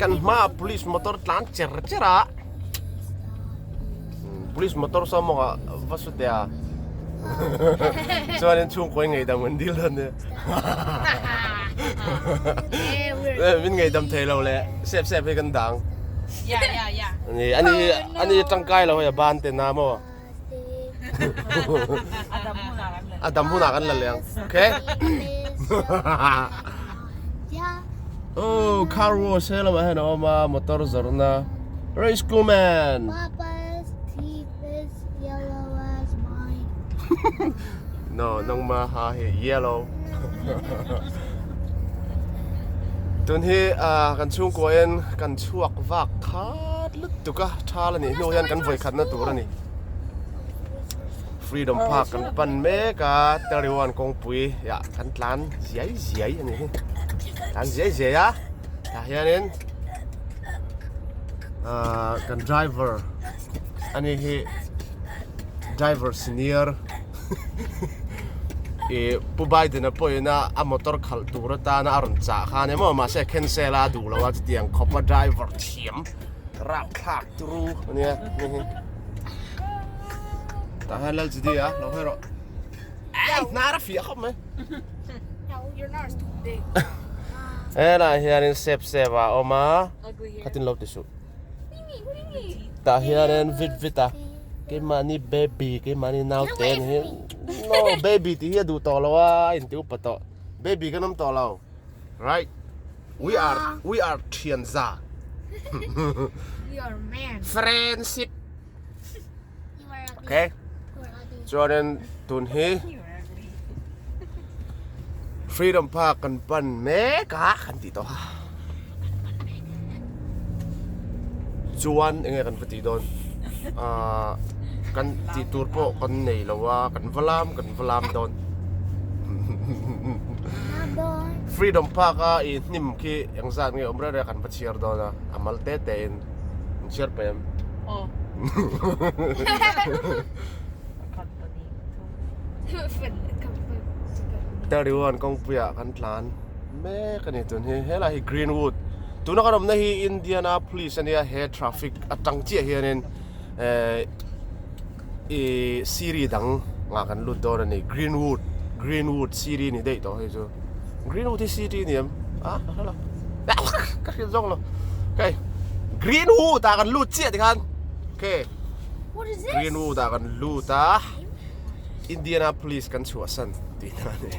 Kan hmaah police motor tlan cher cher a police motor saw mawngah va su teh a chuanin chhungkawi ngeihdam an dil dawn nia min ngeihdam thei lo leh sep sep hi kan dang ani ani ani tangkai lo hei a ban te na maw A dam hunah kan la leng. Okay. Oh, car wash he lamah hian a awm a, motor zawrhna. Race cool man. Papa's teeth is yellow as mine. No, nangma ha hi yellow. Tun hi kan chhungkua in kan chhuak vak khat lutuk a, thal a nih hnu hian kan vawi khatna tur a ni. Freedom Park kan pan mek a, 31 kawngpui ah kan tlan ziai ziai a nih hi. Tlan ziai ziai a, tah hianin ah kan driver a ni hi driver senior Ih Pu Biden-a pawhin a a motor khalh tur atana a rawn chah khan emaw mahse a cancel a a duh lo a chutiang khawpa driver thiam rapthlak turu ania ni hi tah hian lal chi a lo hawi rawh ei hnar a fiah khawp mai helaiah hianin sep sep a awm a khatin lo ti suh. Tah hianin vit vit a keimahni baby keimahni naute ni hi no baby tih hi a duh tawh lo a a inti upa tawh baby kan awm tawh lo right we are we are thian za friendship okay chuanin tun hi freedom park kan pan mek a kan tih tawh a chuan enge kan va tih dawn ahh kan tih tur pawh kan nei lo a kan va lam kan va lam dawn freedom park a ih hnim khi engzat nge awm reng reng kan va chhiar dawn a a mal te te in. An chhiar pem. Aw. 31 kawngpuiah kan tlan mek a ni tun hi helai hi Greenwood tuna kan awmna hi Indianapolis ania he traffic atang chiah hianin eh ih city dang ah kan lut dawn a ni Greenwood Greenwood city ni daih tawh hei chu Greenwood hi city a ni em a ka hre lo ka hriat zawk lo okay Greenwood ah kan lut chiah tikhan okay Greenwood ah kan lut a Indianapolis kan chhuahsan tih na a ni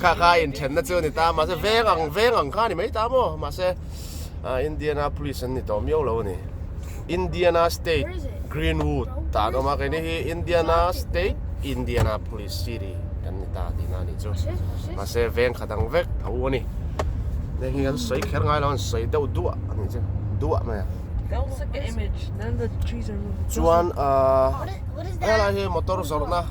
kha kha inthenna chu a ni ta mahse veng ang veng ang kha a ni mai ta maw mahse Indianapolis an ni tawh miau lo a ni. Indiana State Greenwood tah an awm a, keini hi Indiana State Indianapolis City kan ni ta tihna a nih chu. Mahse veng khat ang vek tho a ni. Heng hi an sawi kher ngai lo, an sawi deuh duah a nih chu, duah mai a. Chuan ahh helai hi motor zawrhna,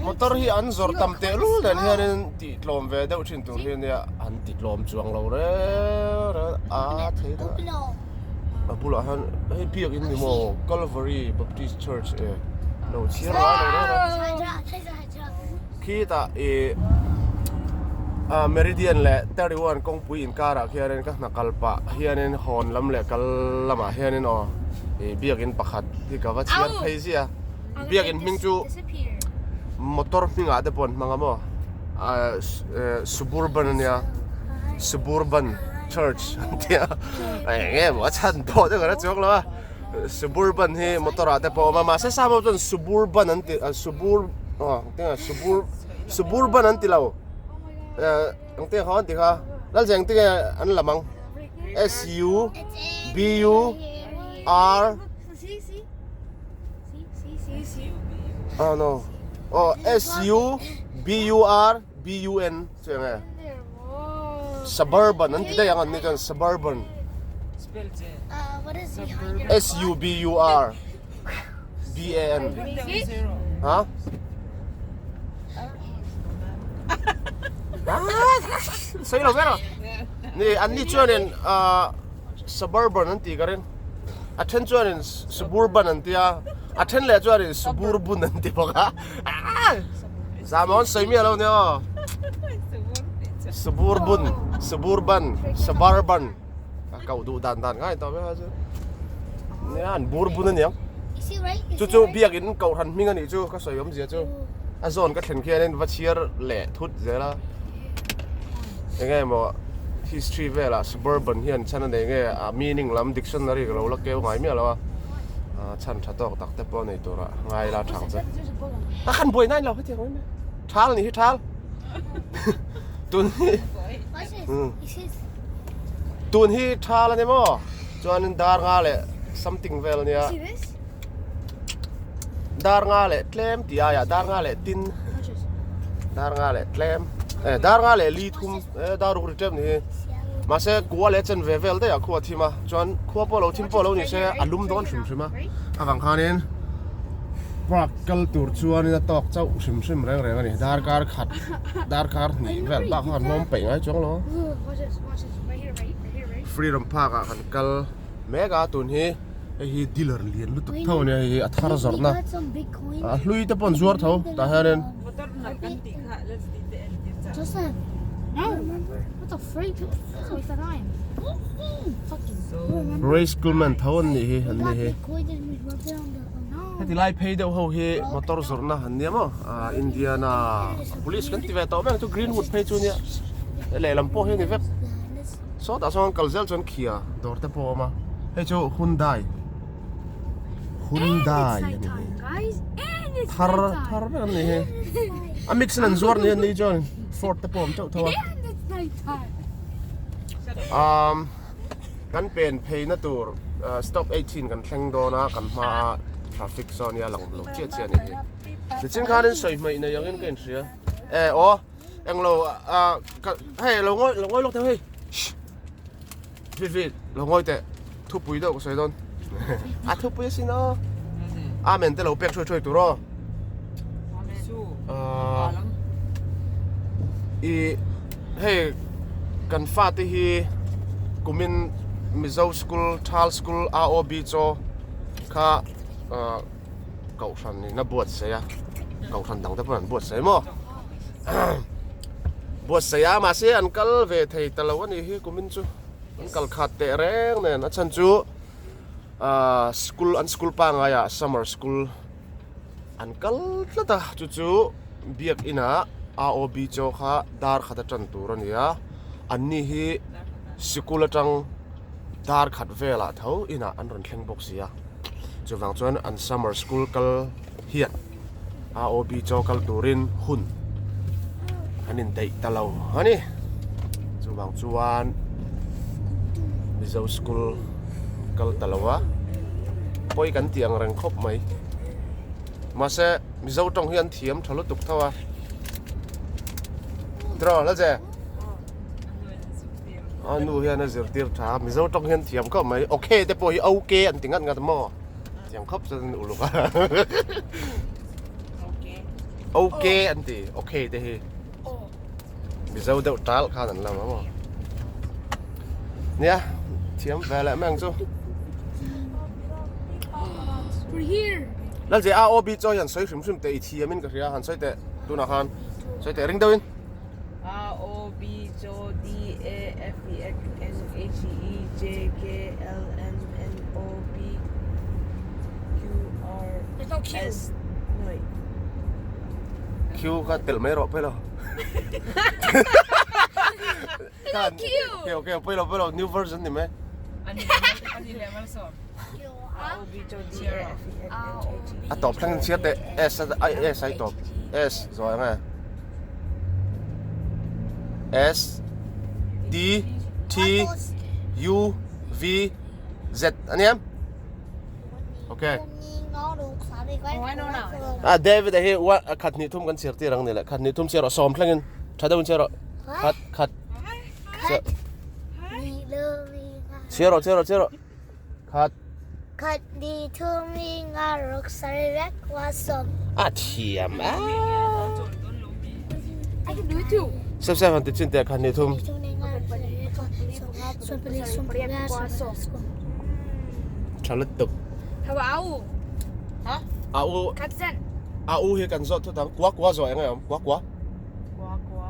motor hi an zawrh tam tehlul nen hianin tih tlawm ve deuh thin tur hi a nia. An ti tlawm chuang lo reng reng a thei ta a bulah hian hei biakin ni maw Calvary Baptist Church e lo chhiar ngai lo reng reng khitah ih ah Meridian leh 31 kawngpui inkarah khianin ka hna kal pah hianin hawn lam leh kal lamah hianin aw ih biakin pakhat hi ka va chhiar phei ziah a biakin hming chu motor hmingah te pawh an hmang a maw. Suburban a nia Suburban Church an ti a eng nge maw a chhan pawh te ka hre chuang lo a Suburban hi motor ah te pawh a awm a mahse sam ho chuan Suburban an ti Subur aw engtin nge Subur Suburban an ti lo engtin nge kha an ti kha Lalzeng tinge an lam ang S U B U R Oh no. Oh S U B U R B U N chu eng nge? Suburban an ti daih ang an ni chuan suburban. S U B U R B A N. Ha? Sawi lo ber a. Ni an ni chuanin suburban an tih ka ring. A then chuanin suburban an tia, a then leh chuanin suburbun an ti bawk a. Zamawn sawi miah lo nia aw. Suburbun, suburban, suburban. Koh duh dan dan ngai tawh mai kha chu. Nia an bur bun aniang. Chu chu biakin kohhran hming anih chu ka sawi awmzia chu. A zawn ka thlen khianin va chhiar leh thut zel a. Enge maw history velah suburban hian chhan a nei nge a meaning lam dictionary ka lo la keu ngai miah lo a. Chhan tha tawk tak te pawh nei tura ngai la thang chu. A khan buai nai lo hetiang mai mai. Thal nih hi thal. Tun hi Tun hi thal ani maw? Chuanin dar nga leh something vel ania. Dar nga leh tlem tih aiah dar nga leh tin. Dar nga leh tlem. Eh dar nga leh li thum eh dar ruk ri ṭep ni hi. Mahse kua leh chen ve vel daih ah khua a thim a. Chuan khua pawh lo thim pawh lo ni se a lum dawn hrim hrim a. Avang khanin park kal tur chuanin a tawk chauh hrim hrim reng reng a ni. Darkar khat darkar hnih vel bak kha kan hlawm peih ngai chuang lo. Freedom Park ah kan kal mek a tun hi hei hi dealer lian lutuk tho a nia hei hi a thar zawrhna a hlui te pawh an zuar tho tah hianin Race Coleman tho an nih hi an ni hi heti lai phei deuh ho hi motor zawrhna an nia maw ah Indiana police kan ti ve tawh mek chu Greenwood phei chu nia lehlam pawh hi a ni vek. Sawtah sawn kal zel chuan khia dawr te pawh a awm a, hei chu Hyundai Hyundai a ni hi thar thar vek an ni hi a mix in an zuar ni an ni chuan Ford te pawh a awm teuh tho a umm kan pen phei na tur stop 18 kan thleng dawn a kan hma a traffic sawn hi a lang lo chiah chiah a ni hi nichin khanin sawi hmaih nei angin ka inhria e aw. Englo ah ka hei lo ngawi lo ngawi lawk teh hei vi vi lo ngawi teh thupui deuh ka sawi dawn a thupui asin aw amen te lo pek thuai thuai tur aw i hei kan fate hi kumin Mizo school Thal school AOB chaw kha Kohhran in a buatsaih a, Kohhran dang te pawh an buatsaih maw? Buatsaih a mahse an kal ve thei ta lo a nih hi kumin chu an kal khat teh reng nen a chhan chu ahh school an school pangngai ah summer school an kal tlat a chu chu biakin ah AOB chaw kha dar khat a tan tur a ni a anni hi sikul atang dar khat velah tho inah an rawn thleng bawk si a. Chuvang chuan an summer school kal hian AOB chaw kal turin hun an indaih ta lo a ni. Chuvang chuan Mizo school kal ta lo a, pawi kan tih ang reng khawp mai. Mahse Mizo tawng hi an thiam tha lutuk tho a. Tiraw Lalze? A nu hian a zirtir tha a, Mizo tawng hian thiam khawp mai. Okay te pawh hi okay an ti ngat ngat maw? Thiam khawp chuan an uluk a. Okay an ti, okay te hi. Mizo deuh tal khan an lam a maw? Nia, thiam ve leh mai ang chu. Lalje AOB chaw hi han sawi hrim hrim teh i thiam in ka hria, han sawi teh tunah khan sawi teh ring deuhin. A O B C D A F E X N H E J K L M N O P Q R S no wait. Q kha telh mai rawh pawi lo. Q. Okay okay pawi lo pawi lo new version ni mai. Ani ani leh malsawm. A O B C D A F E X N H E A tawp thleng in chhiar teh S a S ai tawp S zawh ang e. S D T U V Z a nia okay a David a hi wa khat hnih thum kan chhiar tir ang ni le khat hnih thum chhiar rawh sawm thleng in tha deuh in chhiar rawh khat khat chhiar rawh chhiar rawh chhiar rawh Khat. Khat ni thum i nga ruk sarih vek wa sawm. A thiam a. Sep sep han ti chin teh khat ni thum. Tha lutuk. Au. Au. Khat zen. Au hi kan zawt thut ang. Kua kua zawh eng ai awm. Kua kua. Kua kua.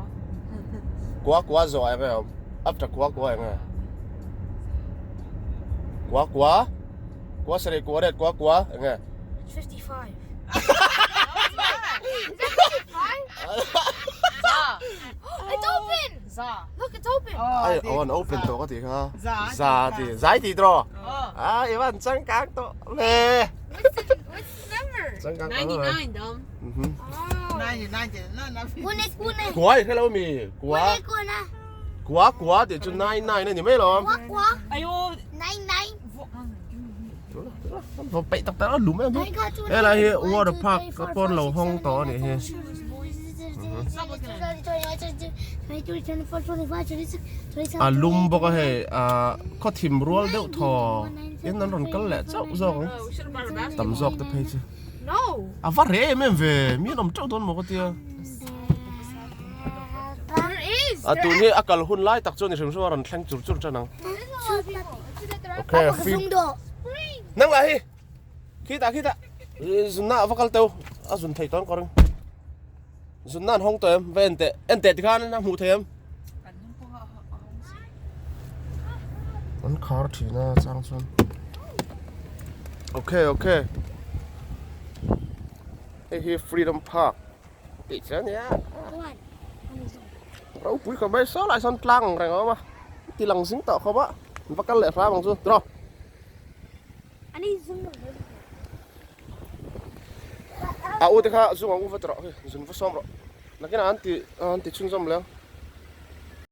Kua kua zawh eng ai awm. After kua kua eng ai. Kua kua kua sarih kua riat kua kua enge? 55. It's open! Za. Look, it's open. Ai aw an open tawh ka tih kha. Za ti. Zai tih tawh. A i van changkang tawh le. What's the, what's the number? Changkang tawh le. 99 dum. Kune kune. Kua i hrelo mi? Kua. Kune kune. Kua kua tih chu 99 a ni mai lo. Kua kua. Ayo. 99. Va peih tak tak a lum em hi. Helai hi water park ka pawn lo hawng tawh a nih hi. A lum bawk a hei ah khaw thim rual deuh thaw in an rawn kal leh chauh zawk ang tam zawk te phei chu. A va reh em em ve mi an awm teuh dawn maw ka tia. A tun hi a kal hun lai tak chu a ni hrim hrim a rawn thleng chur chur tan ang. Okay, free. Nang lah hi. Khitah khitah. Zunna a va kal teu. A zun thei tawn ka ring. Zunna an hawng tawh em? Va en teh. En teh tikhan a hmuh thei em? An khar thin a chang chuan. Okay, okay. Hei hi Freedom Park tih chu a nia. Ropui khawp mai saw lai sawn tlang ang reng a awm a. Ti lang zing tawh khawp a. An va kal leh hram ang chu. Tiraw. A u te kha zung ang u va ti rawh. Zun va sawm rawh. Nakinah an ti an ti chhunzawm leh ang.